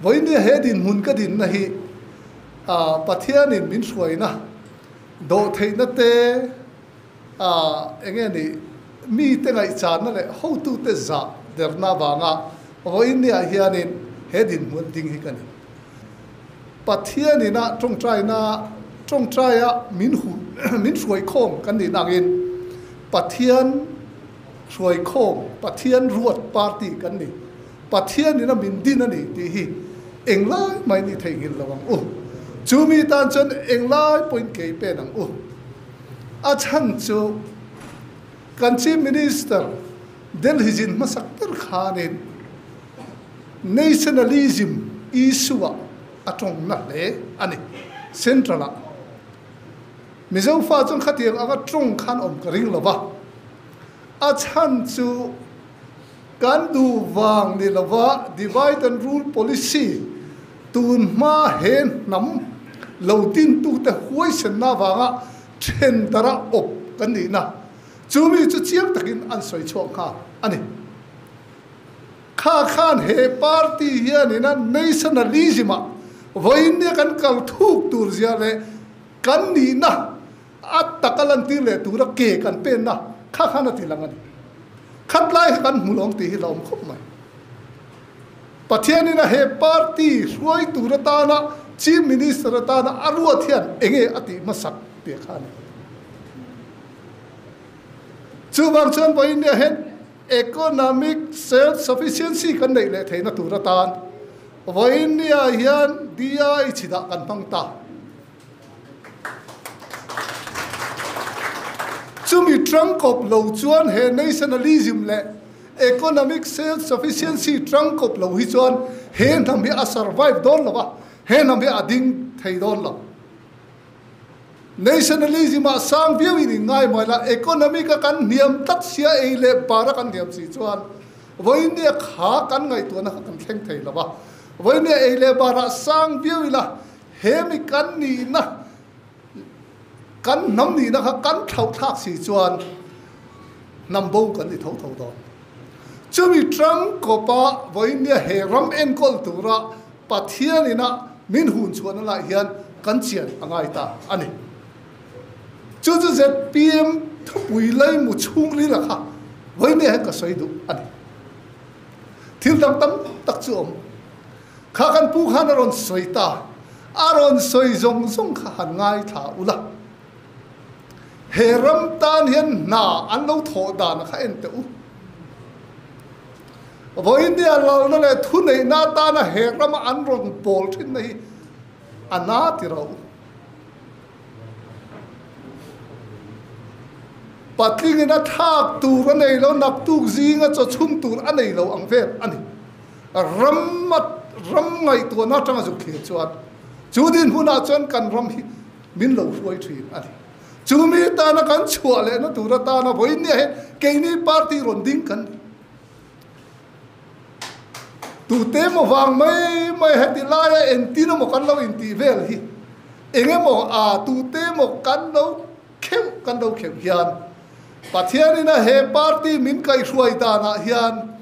Vawinia he dinhmun ka dinna hi Pathianin min hruaina dawhtheihna te, enge ni mite ngaihchanna leh hotute zah derna avanga vawinia hianin he dinhmun ding hi ka ni. Pathianina tawngtaina tawngtaia min min hruaikhawm kan nih nangin Pathian hruaikhawm, Pathian ruat party kan ni. Pathianina min din a ni tih hi englai mai ni theihnghilh lo ang u. Chumi tan chuan englai pawhin kei pen ang u. A chhan chu kan Chief Minister Delhi zin hmasak ber khanin Nationalism issue-ah a tawng na hle a ni. Central-ah Mizo fa chuan khatiang anga tawng khan awm ka ring lo va. A chhan chu kan duh vang ni lova divide and rule policy tun hma he hnam lo dintute huaisenna avanga then dara awp kan nihna chumi chu chiang takin an sawi chhuak nghal a ni. Kha khan he party hianin a nationalism ah vawiin kan kal thuk tur zia leh kan nihna a taka lantir leh tura ke kan penna kha khan a ti lang a ni. Khatlai kha kan hmu lawng tih hi la awm khawp mai. Pathianin a he party hruai tur atana Chief Minister atana a ruat hian enge a tih hmasak tih kha a ni. Chuvang chuan vawiin hian Economic self-sufficiency kan neih leh theihna tur atan vawiin niah hian DI chhidah kan hmang ta. Chumi tangkawp lo chuan he nationalism leh economic self-sufficiency tangkawp lo hi chuan he hnam hi a survive dawn lo va, he hnam hi a ding thei dawn lo. Nationalism ah sang viau in inngai mai la, economic a kan hniam tlat sia ei leh bar a kan hniam si chuan vawinia kha kan ngaihtuahna kha kan thleng thei lo va. Vawinia ei leh bar ah sang viau ila he mi kan nihna, kan hnam nihna kha kan thlauh thlak si chuan hnam bo kan ni tho tho dawn. Chumi tangkawpa vawinia he ram enkawl tura Pathianina min hun chhuahna lai hian kan chian a ngai ta a ni. Chu chu zpm thupui lei mu chhung rila kha vawinia hian ka sawi duh a ni. Thil dang tam tak chu awm. Kha kan pu khan a rawn sawi ta, a rawn sawi zawng zawng kha han ngaithla ula. He ram tan hian hna an lo thawh dan kha en teh u. Vawinia lalna leh thuneihna atana he rama an rawn pawl thinna hi a na ti ro. Patlingin a thlak tur a nei lo, naktuk zinga chaw chhum tur a nei lo ang vel a ni. Ram ram ngaihtuahna atanga zuk thlir chuan chu dinhmunah chuan kan ram hi min lo hruai thin a ni. Chumi tana kan chhuah lehna tur atana vawinia hian keini party rawn ding kan ni. Tute emaw vang mai mai heti laia entin emaw kan lo intih vel hi eng emaw a tute emaw kan lo kheuh kan lo kheuh hian Pathianina he party min kaihhruai danah hian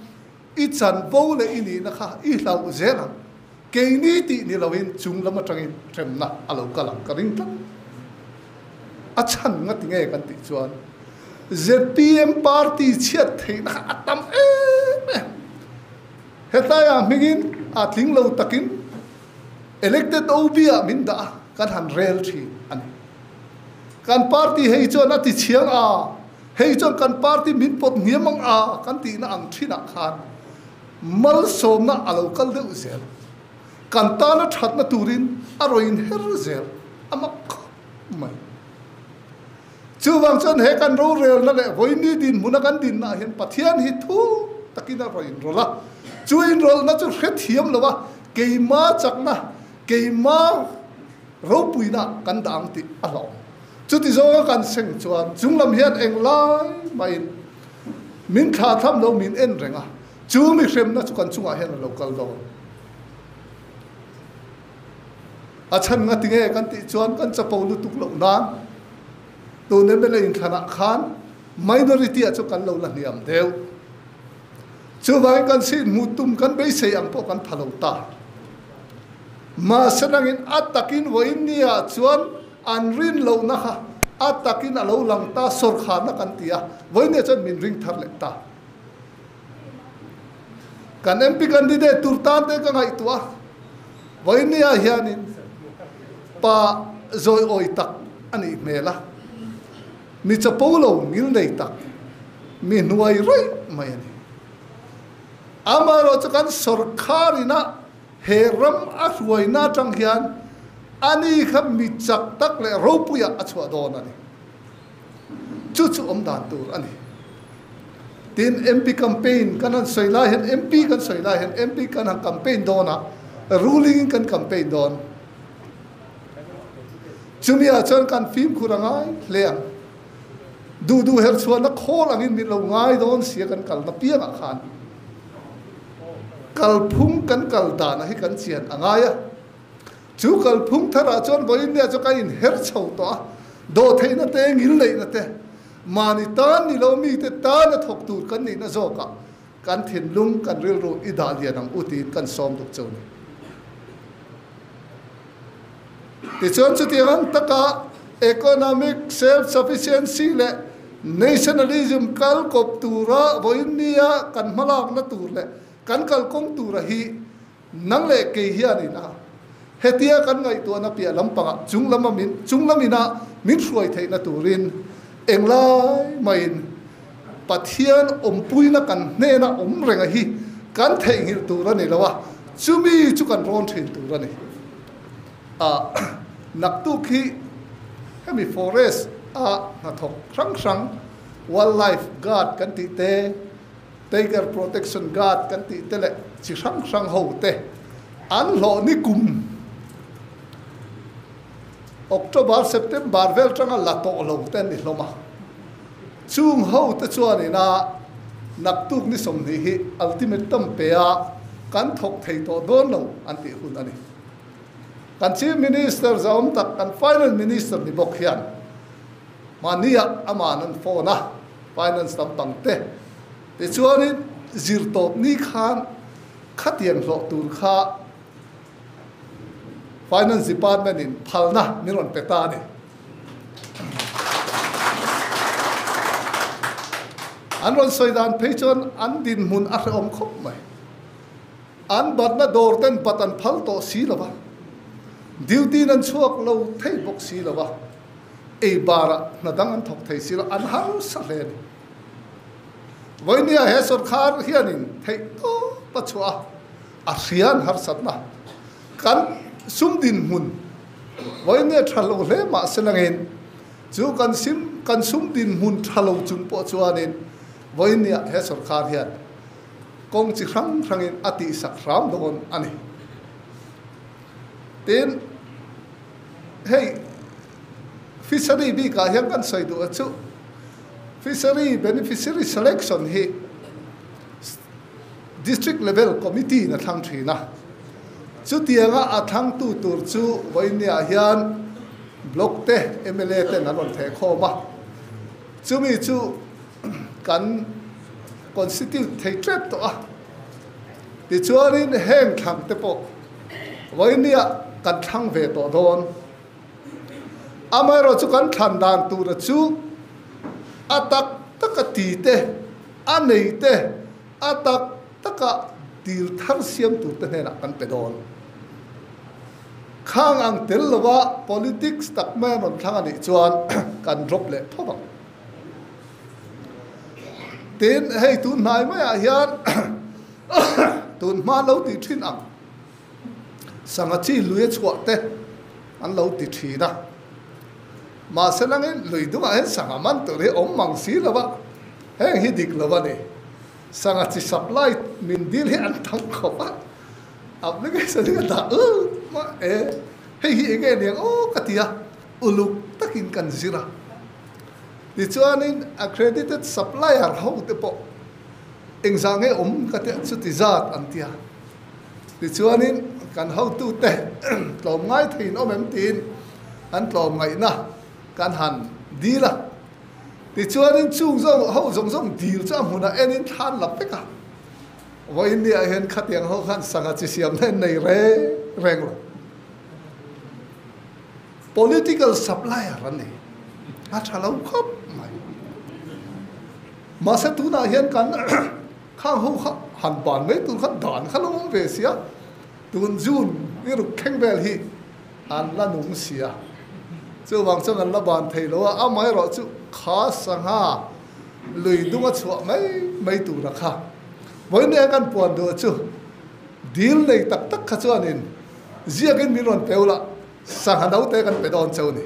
i chanvo leh i nihna kha i hlauh zel ang. Keini tih ni loin chung lam atangin hremna a lo kal ang ka ring tlat. A chhan nga ti nge kan tih chuan zpm party chhiat theihna kha a tam em em. Hetlaiah hmingin a tling lo takin elected OB ah min dah a, kan han rel thin a ni. Kan party hei chuan a ti chhiang a, hei chuan kan party min pawt hniam ang a kan tihna ang thinah khan Malsawmna a lo kal deuh zel. Kan tana thatna turin a rawn inher zel a mak khawp mai. Chuvang chuan he kan rorelna leh vawini dinhmuna kan dinnaah hian Pathian hi thu takin a rawn inrawlh a. Chu inrawlhna chu hrethiam lo a, keima chakna, keima ropuina kan dah ang tih a hlauhawm. Chuti zawnga kan seng chuan chunglam hian englai mahin Min thlah tham lo min en reng a, chu mi hremna chu kan chungah hian a lo kal dawn. A chhan nga tinge kan tih chuan kan chapo lutuk loh nan tun mla inthlanah khan minority ah chu kan lo la hniam deuh. Chuvangin kan sin hmuh tum kan beisei ang pawh kan pha lo ta. Mahse nangin a takin vawiin nia chuan an rin lohna kha a takin a lo lang ta, sawrkharna kan ti a, vawiin nia chuan min ring thar leh ta. Kan MP candidate tur tan te ka ngaihtuah a, vawiin nia hianin pa zawi awi tak a nih hmel a, mi chapo lo ngil nei tak, mi hnuai raih mai a ni. Amaherawhchu kan sawrkhar ina he ram a hruaina atang hian ani kha mi chak tak leh ropuiah a chhuah dawn a ni. Chu chu awm dan tur a ni. Tin, MP campaign kan han sawi lai hian, MP kan sawi lai hian, MP kan han campaign dawn a, ruling in kan campaign dawn. Chumi ah chuan kan fimkhur a ngai hle ang. Duh duh her chhuahna khawl angin min lo ngai dawn sia kan kalna piangah khan. Kalphung kan kal dana hi kan chian a ngai a. Chu kalphung tharah chuan vawiin nia chu ka inher chho tawh a, dawhtheihna te, ngilneihna te, mahni tan ni lo mite tana thawk tur kan nihna zawkah kan thinlung, kan rilru i dah lian ang u tiin kan sawm duk cheu ni. Tichuan chutiang ang taka economic self-sufficiency leh nationalism kal kawp tura vawiin nia kan hmalakna tur leh kan kalkawng tura hi Nang leh kei hianin a hetia kan ngaihtuahna piah lampangah chung lama min chung lamina min hruai theihna turin englai maiin Pathian awmpuina kan hnena awm renga hi kan theihnghilh tur a ni lo a, chumi chu kan rawn thin tur a ni. A naktuk hi hemi forest a hnathawk hrang hrang wildlife guard kan tih te, Tiger Protection Guard kan tih te leh chi hrang hrang ho te an hlawh ni kum October, September vel tanga la tawh lo te an ni hlawm a. Chung ho te chuan ina naktuk ni 20 hi ultimate tam pe a kan thawk thei tawh dawn lo an tih hun a ni. Kan Chief Minister zahawm tak kan Finance Minister ni bawk hian mahnia aman an phone a. Finance tam pang te tichuanin zirtawp ni khan khatiang hlawh tur kha Finance Department in phalna min rawn pe ta a ni. An rawn sawi dan phei chuan an dinhmun a hrehawm khawp mai. An batna dawr ten bat an phal tawh si lo va, duty in an chhuak lo thei bawk si lo va. Ei barah hna dang an thawk thei si lo, an harsa hle a ni. Vawinia he sawrkhar hianin theih tawp a chhuah a, a hria an harsatna. Kan sum dinhmun vawinia tha lo hle mah se langin chu kan sim kan sum dinhmun tha lo chung pawh chuanin vawinia he sawrkhar hian kawng chi hrang hrangin a tihsak hram dawn a ni. Tin. Hei fishery bikah hian kan sawi duh a chu fishery beneficiary selection hi district level committee in a thlang thin a, chutianga a thlangtu tur chu vawinia hian block te mla ten an rawn theh khawm a, chumi chu kan constitute thei tep tawh a, tichuanin heng thlang te pawh Vawinia kan thlang ve tawh dawn. Amaherawh chu kan thlan dan tura chu a tak taka ti te, a nei te, a tak taka dil thar siam tur te hnenah kan pe dawn. Khang ang tel lova politics tak mai an rawn thlang a nih chuan kan drop leh tho ang. Tin, hei tun hnai maiah hian Tun hma lo ti thin ang. Sangha chi lui a chhuah te an lo ti thin a. Mahse langin lui dungah hian sangha man tur hi awm mang si lo a, heng hi dik lo a ni. Sangha chi supply min dil hi an tam khawp a, application hi ka dah ul mah e, hei hi enge niang aw ka ti a, uluk takin kan zir a. Tichuanin accredited supplier ho te pawh Engzah nge awm ka tih chuti zat an ti a. Tichuanin kan hotute tlawm ngai theiin awm em tiin an tlawm ngaihna kan han dil a. Tichuanin chung zawng ho zawng zawng dil chu a hmunah enin thlan la vek a. Vawiin niah hian khatiang ho khan sangha chi siamna in nei reng reng lo. Political supplier an ni. A tha lo khawp mai. Mahse tunah hian kan khang ho kha han ban mai tur kha dan kha lo awm ve sia. Tun June i ruk thleng vel hi an la nung sia. Chuvang chuan an la ban thei lo a, amaherawh chu kha sangha lui dunga chhuah mai mai tura kha. Vawiin kan puan duh chu dil nei tak tak kha chuanin ziakin min rawn peu la, sangha naute kan pe dawn cheu ni.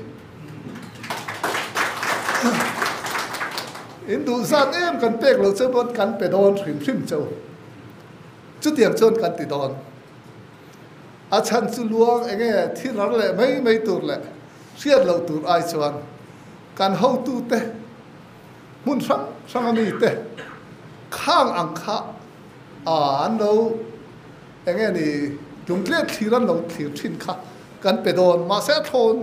In duh zat em kan pek loh cheu pawn kan pe dawn hrim hrim cheu. Chutiang chuan kan ti dawn. A chhan chu luang enge thi rar leh mai mai tur leh hriat loh tur ai chuan kan hotute hmun hrang hrang a mite khang ang kha an lo enge ni lungtlet thlir an lo thlir thin kha kan pe dawn. Mahse a thlawn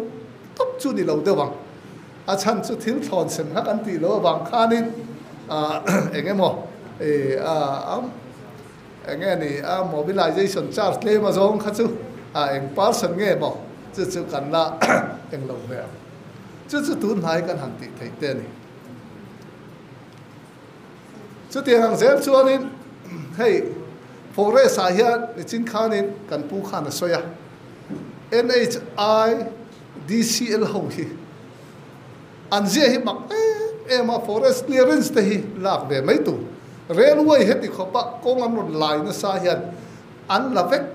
tawp chu ni lo deuh ang. A chhan chu thil thlawn sem kha kan tih loh avang khanin eng emaw eng nge ni a mobilization charge tlem a zawng kha chu a eng person nge maw chu chu kan la eng lo ve ang. Chu chu tun hnai kan han tih theih te a ni. Chutiang ang zel chuanin hei forest ah hian nichin khanin kan pu khan a sawi a, NHI DCL ho hi an zia hi mak em em a, forest clearance te hi lak ve mai tur. Railway heti khawpa kawng an rawn lai nasa hian an la vek,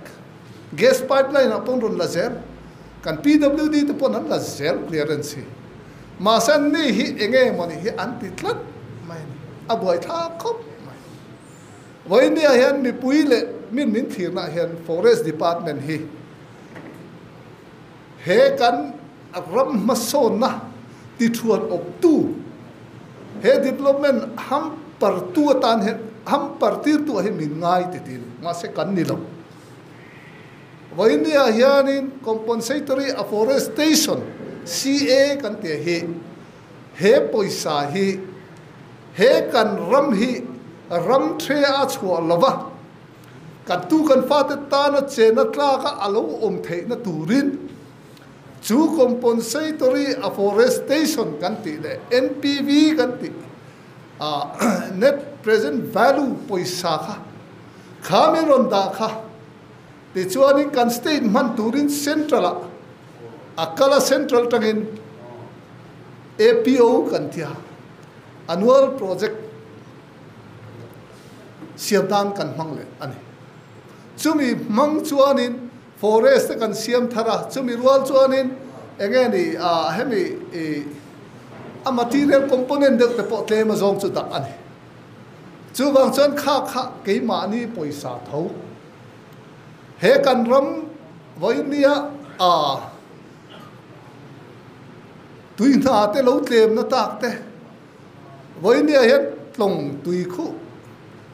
gas pipeline ah pawh an rawn la zel, kan PWD te pawn an la zel clearance hi. Mahse an ni hi eng nge mawni hi an ti tlat mai a ni, a buaithlak khawp mai. Vawinia hian mipui leh min min thlirnaah hian Forest Department hi he kan ram hmasawnna tithuan awptu, he development hampartu atan hian hampartirtu ah hian min ngai ti ti a ni, mahse kan ni lo. Vawinia hianin Compensatory Afforestation, CA, kan tih hi he pawisa hi he kan ram hi ram the a chhuah lova, kan tu kan fate tana chena tlaka a lo awm theihna turin chu Compensatory Afforestation kan tih leh NPV kan tih Net Present Value pawisa kha kha min rawn dah kha. Tichuanin kan state hman turin central ah a kal a, central tangin APO kan ti a, annual project siam nan kan hmang leh a ni. Chumi hmang chuanin forest te kan siam thar a, chumi rual chuanin enge ni hemi a material component deuh te pawh tlem azawng chu dah a ni. Chuvang chuan kha kha keimahni pawisa tho. He kan ram vawinia a tui hna te lo tlemna tak te vawinia hian tlawng tui khuh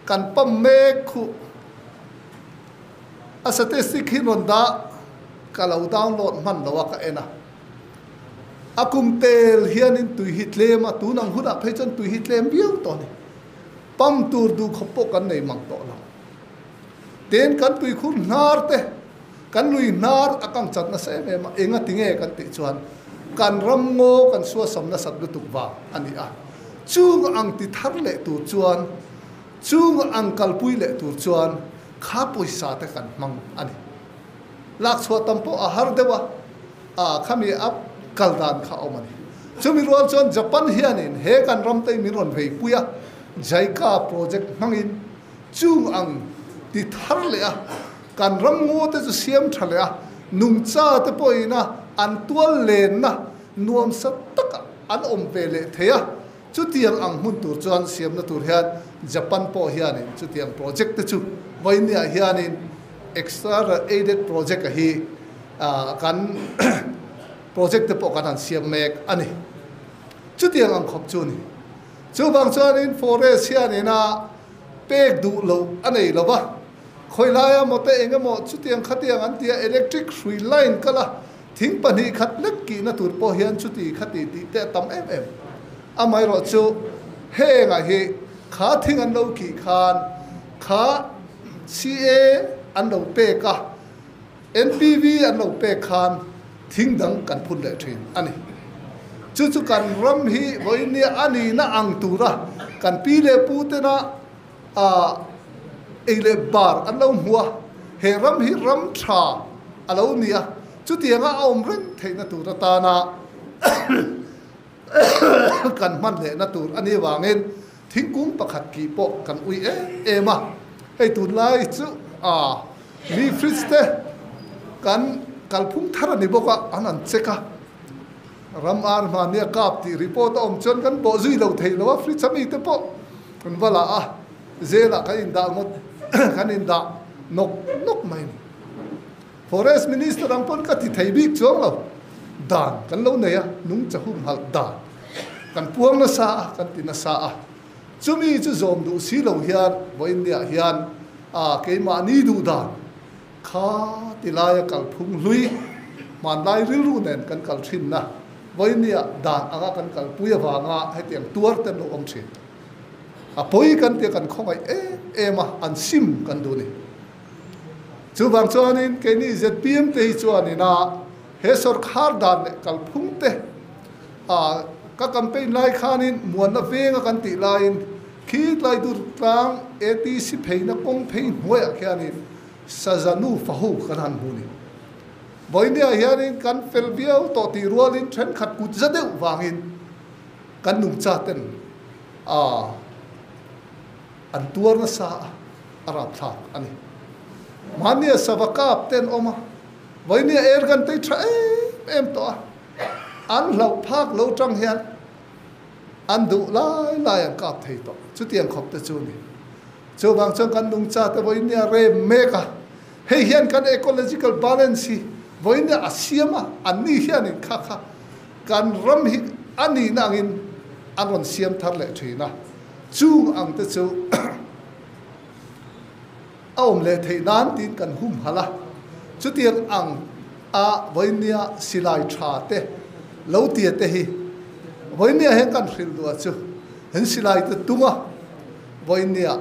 kan pam mek khuh a statistic hi rawn dah ka lo download hman lo a ka en a a kum tel hianin tui hi tlem a tun ang hunah phei chuan tui hi tlem viau tawh a ni pam tur duh khawp pawh kan nei mang tawh lo. Tin, kan tuikhur hnar te, kan lui hnar a kang chat nasa em em a, enga ti nge kan tih chuan kan ram ngaw kan suasam nasat lutuk vang a ni a. Chung ang ti thar leh tur chuan, chung ang kalpui leh tur chuan kha pawisa te kan hmang a ni. Lakchhuah tam pawh a har deuh a, a khami a kal dan kha a awm a ni. Chumi rual chuan Japan hianin he kan ram te hi min rawn veipui a, JICA project hmangin Chung ang ti thar leh a, kan ram ngaw te chu siam tha leh a, nungcha te pawhin a an tual lenna nuamsa taka an awm ve leh thei a, chutiang ang hmun tur chuan siamna tur hian Japan pawh hianin chutiang project te chu Vainia hianin extra aided project a hi kan project te pawh kan han siam mek a ni. Chutiang ang khawp chu a ni. Chuvang chuanin forest hianin a pek duh loh a nei lo va, khawi laia motor eng emaw chutiang khatiang an ti a, electric hrui line kal a, thing pahnih khat lek kihna tur pawh hian chuti khati tih te a tam em em. Amaherawh chu hengah hi kha thing an lo kih khan kha CA an lo pek a, NPV an lo pek khan Thing dang kan phun leh thin a ni. Chu chu kan ram hi vawinia a nihna ang tura kan pi leh pu tena ei leh bar an lo hmu a, he ram hi ram tha a lo ni a, chutianga a awm reng theihna tur atana kan hman lehna tur a nih avangin thingkung pakhat kih pawh kan ui em em a. Hei tunlai chu mi fridge te kan kalphung thar a ni bawk a, an han check a. Ram ar hmahnia kap tih report a awm chuan kan bawh zui lo thei lo a, fridge a mite pawh kan va la a, zelah kan indah ngawt kan indah nawk nawk mai a ni. Forest Minister ang pawn ka ti thei bik chuang lo, dan kan lo nei a, nungcha humhalh dan kan puang nasa a, kan ti nasa a, chumi chu zawm duh si lo hian vawiinniah hian a keimahni duh dan kha ti laia kalphung hlui hmanlai rilru nen kan kal thinna vawiinniah dan anga kan kalpui avanga hetiang tuar te an lo awm thin. A pawi kan tia kan khawngaih em em a, an sim kan duh a ni. Chuvang chuanin keini zpm te hi chuanin a he sawrkhar dan leh kalphung te a ka campaign lai khanin muanna venga kan tih laiin khi tlai dur tlang ATC pheina kawng phei hnuaiah khianin saza nu fahu kan han hmu ni. Vawinia hianin kan fel viau tawh tih rualin thenkhat kut za deuh vangin kan nungcha ten a An tuar nasa a, a rapthlak a ni. Mahnia sava kap te an awm a, vawinia air gun te hi tha em em tawh a, an hlauh phak lo tang hian an duh lai lai an kap thei tawh. Chutiang khawp te chu a ni. Chuvang chuan kan nungcha te vawinia rem mek a, hei hian kan ecological balance hi vawinia a siam a, anni hianin kha kha kan ram hi a nihna angin an rawn siam thar leh thin a. Chung ang te chu a awm leh theih nan tiin kan humhalh a, chutiang ang a vawinia silai tha te lo tia te hi vawinia hian kan hrilh duh a chu hen silai te tung a vawinia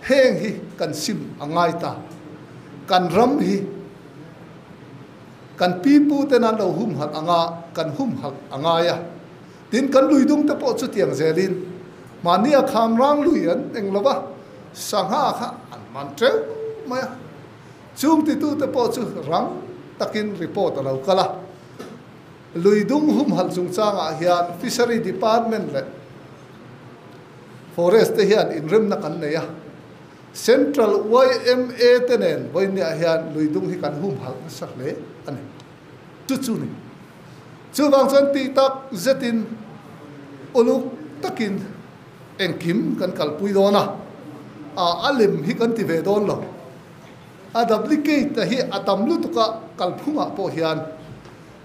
heng hi kan sim a ngai ta, kan ram hi kan pi pu ten an lo humhalh anga kan humhalh a ngai a. Tin, kan lui dung te pawh chutiang zelin mahni a kham rang lui an eng lo va, sangha kha an man teuh mai a. Chung titute pawh chu rang takin report a lo kal a. Lui dung humhalh chungchangah hian Fishery Department leh Forest te hian inremna kan nei a. Central yma te nen vawiinniah hian lui dung hi kan humhalh nasa hle a ni. Chu chu ni. Chuvang chuan tih tak zetin uluk takin engkim kan kalpui dawn a, a lem hi kan ti ve dawn lo. A duplicate a hi a tam lutuk a, kalphungah pawh hian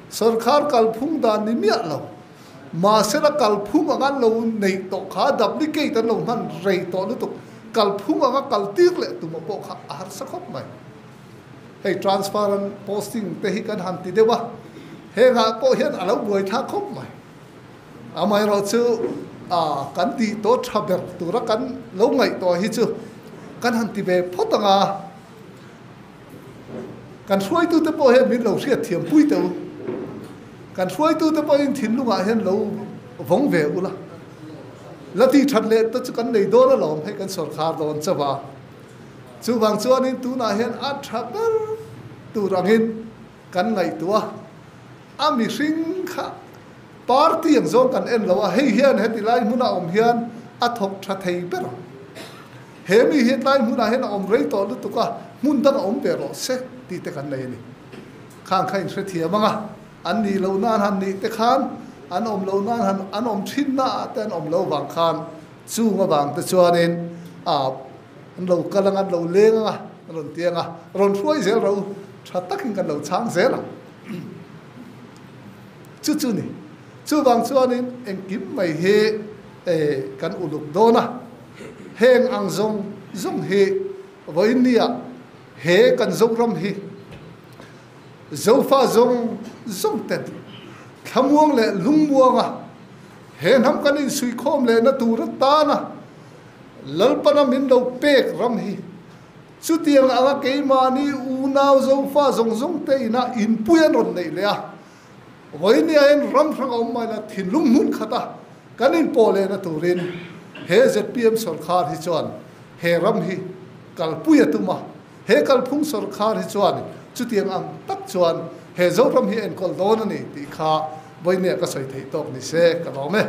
sawrkhar kalphung dan ni miah lo. Mahsela kalphung anga an lo neih tawh kha duplicate an lo hman rei tawh lutuk, kalphung anga kaltir leh tuma pawh kha a harsa khawp mai. Hei transfer an posting te hi kan han ti deuh a, hengah pawh hian a lo buai thlak khawp mai. Amaherawh chu kan tih tawh tha ber tura kan lo ngaihtuah hi chu kan han ti ve phawt ang a, kan hruaitute pawh hian min lo hriatthiam pui teh u. Kan hruaitute pawhin thinlungah hian lo vawng ve ula, la tih that leh te chu kan nei dawn alawm, hei kan sawrkhar dawn chauh a. Chuvang chuanin tunah hian a tha ber tur angin kan ngaihtuah a, a mihring kha party ang zawng kan en lo a, hei hian heti lai hmuna awm hian a thawk tha thei ber ang. He mi hi tlai hmunah hian a awm rei tawh lutuk a, hmun dang a awm ve rawh se tih te kan nei a ni. Khang kha inhrethiam ang a, an nih loh nan han nih te khan, an awm loh nan han an awm thin naah te an awm lo vang khan chung avang te chuanin a An lo kal ang, an lo leng ang a, an rawn ti ang a, rawn hruai zel rawh u, tha takin kan lo chhang zel ang. Chu chu ni. Chuvang chuanin engkim mai hi kan uluk dawn a, heng ang zawng zawng hi vawiinniah he kan Zoram hi Zofa zawng zawng ten thlamuang leh lungmuanga he hnam kan insuikhawm lehna tur atana Lalpana min lo pek ram hi Chutiang anga keimahni unau Zofa zawng zawng te ina inpui an rawn neih leh a, vawinia hian ram hrang a awm mai la thinlung hmun khat a kan inpawh lehna turin he zpm sawrkhar hi chuan he ram hi kalpui a tum a, he kalphung sawrkhar hi chuan chutiang ang tak chuan he Zoram hi enkawl dawn a ni tih kha vawinia ka sawi theih tawk ni se ka lawm e.